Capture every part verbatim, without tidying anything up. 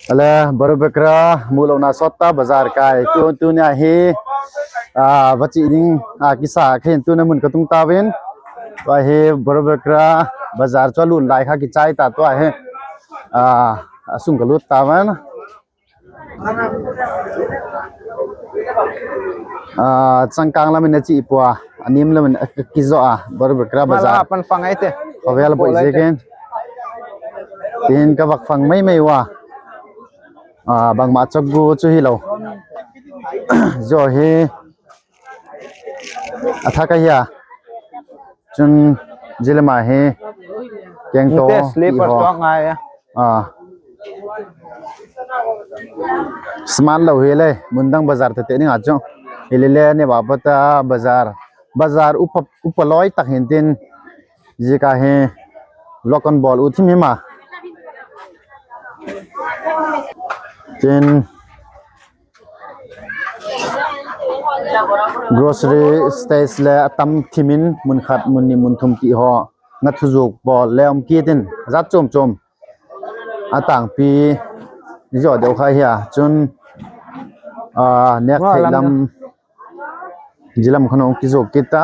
Ale, Barubekra, mulouna sot ta bazar kai. Tu, tunia hi, ah, vachi ding, ah, kisa khin tuna mun katung tauvin. Tua hi, Barubekra, bazar chu alut lai kha kichai ta tua hi. Ah, asung kalut tauvin. Ah, changkang lamin achi pua, anim lamin a, kijo a, Barubekra bazar. Mala pan pang ai te. Khovel boi je ken. Tin kavak phang mai mai uva. Ah, bangma chak gu chu hilou. Jo hi. Athak ahi a. Chun jilama hi keng to. Nte slipper to ngai a. Ah. Smart lou hi le, mundang bazar te te ni nga chu. Hi le le ne ba pata bazar. Bazar upa, upa loi tak hin tin. Jika hi vlog kan bol u thim hi ma. Tin grocery stage le atam thimin mun khat, mun ni, mun thum ti ho. Nga thujuk bol le um kitin. Jat chom chom. Atangpi jo deu kha hia. Chun, ah, nek thei lam. Jilam khano kijo kita.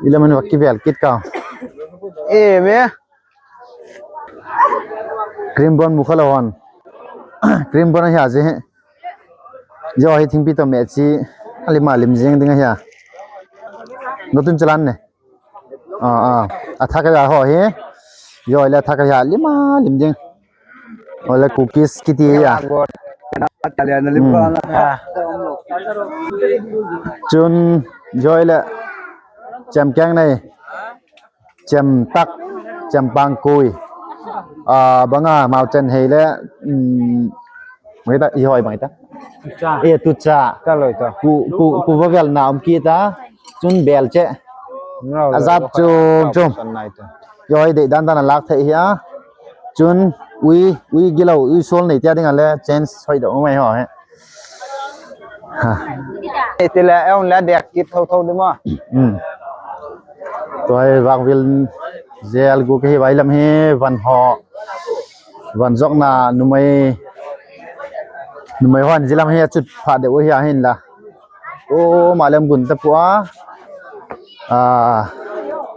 Ilam va kivel kit ka. E me. Cream bun mukha lo hon. Cream bun hia je. Jo hi thingpi to me chi. Alima lim jing ding hia. Notun chalan ne. Ah, ah. Athak aja ho hi. Jo le athak aja lima lim ding. Ole cookies kiti ya. Chun jo le chem keng nei. Chem tak, chem pang kui. Ah, banga mau chen hei le, um, mai ta, i hoi mai ta. Tucha. E tucha. Ta loi ta. Ku, ku, ku va vel na um ki ta. Chun bel che. Ajat chum chum. Yoi dei dan dan a lak thei hi a. Chun ui, ui gilou, ui sol nei tia ding a le chance hoi dou mai ho he. Ha. Ti le, e un le dek kit tho tho di mo. Hmm. Tua hi vak vil zel gu ke hi vai lam hi van ho. Van jok na numei. Numei hon jilam hi a chut pha deu hi a hin la. O, ma lem gun ta pua. A,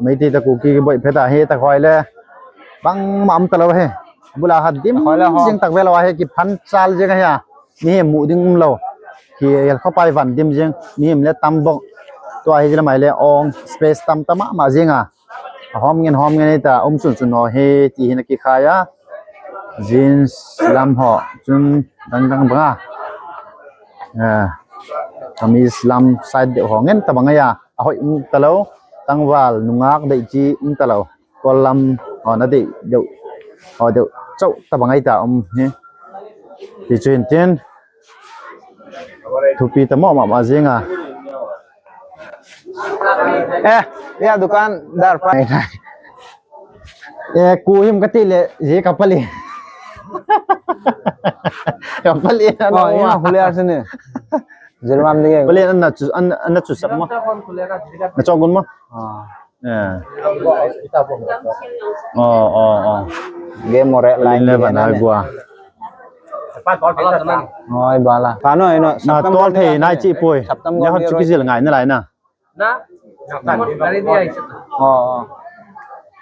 mei ti ta ku ki boi phe ta hi ta khoi le. Bang ma am ta lo he. Bula ha dim jing tak velo he ki phan chal jing he. Mihem mu ding um lo. Ki el kho pai van dim jing. Mihem le tam bok. Tua hi jilam ai le ong space tam ta ma ma jing a. Hom ngen, hom ngen ta, um sun sun ho hi, ti hi na ki khai a. Jeans lam ho, chun dang dang banga. Eh, kamis lam side deuh ho ngen ta banga ya. Ahoi um ta lo, tangval, nungak dei chi um ta lo. Kol lam ho na dei deuh, ho deuh, chau ta banga ta um hi. Ti chu hin tin. Thupi ta mo ma ma jing a. Eh, ya dukan dar pa. Eh, ku him kati le, ye kapali. Kapali na. Oh, ya hule asne. Jerman de. Pali na chu, an, an chu sak ma. Na chok gun ma. Ah. Eh. Oh, oh, oh. Game more line le bana gua. Oi, bala. Pano ino. Na tol thei nai chi poi. Saptam ya go hot chu ki jil ngai na lai na. Na. Oh, oh.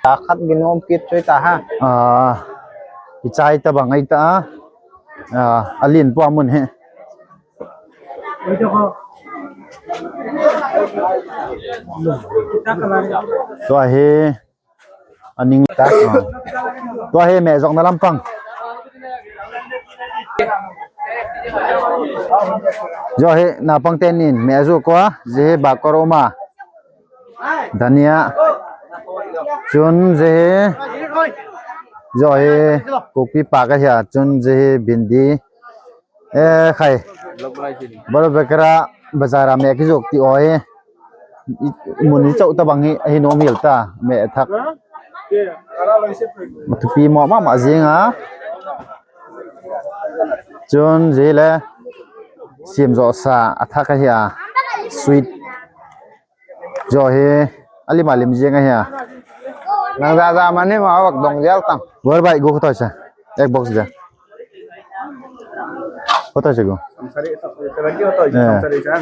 Ta khat ginom kit choi ta ha. Ah. Ki chai ta bang ai ta. Ah, alin po amun he. Tua hi aning ta. Tua hi me jok na lampang. Jo hi na pang ten in me ju kwa, je hi ba kor uma. Dania. Chun je hi. Jo hi kopi pa ka hia, chun je hi bindi. Eh, khai. Barubekra bazar a me kijok ti oi. Mun ni chau ta bang hi, hi nom hil ta, me thak. Thupi mo ma ma jing a. Chun je le sim jo sa athak a hi a. Sweet. Jo hi, alim alim jing ahi a. Nang ja ja mani ma wak dong jel tang. Bor bai go kotoi se. Ek box de. Kotoi se go. Samsari, seventy kotoi, eh. Samsari san.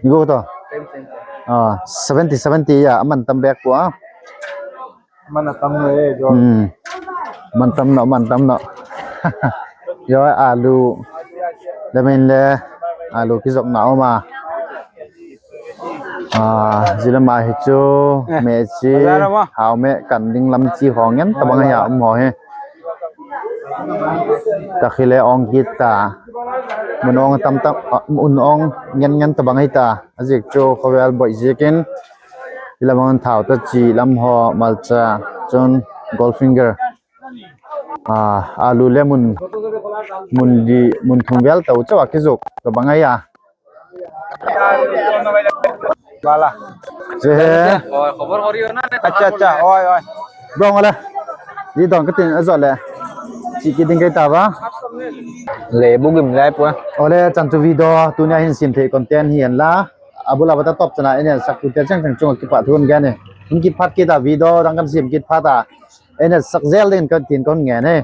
Go to. Same, same, same. Ah, seventy, seventy ya, aman tam bek ko ah. Mana tam no eh, jo. Hmm. Man tam no, man tam no. Jo, alu. Lemin le, alu kijok na oma. Ah, jilama hi chu, eh, me chi, bazar ma. Hao me kan ding lam chi ho ngen tabang ya um ho hi. Takhile ong kita. Mun ong tam tam, ah, mun ong ngen ngen tabang hi ta. Ajik chu khovel boi jikin. Ilamang thao ta chi lam ho malcha chun gold finger. Ah, alu le mun, mun di, mun thum vel tau chawa kijok tabang ya. Bala. Che he. Oi, khobor kori ho na, ne. Acha, acha, oi, oi. Bro, ole. Di dong katin ajo le. Chi kiding kai ta ba. Le bugim le pua. Ole, chan tu video, tunia hin sim thei content hi en la. Abula bata top chana, ene sak tu te chang chang chung kipa thun ga ne. Hin kiphat kita video, dang kan sim kiphat a. Ene sak jel ding kan tin kon nge ne.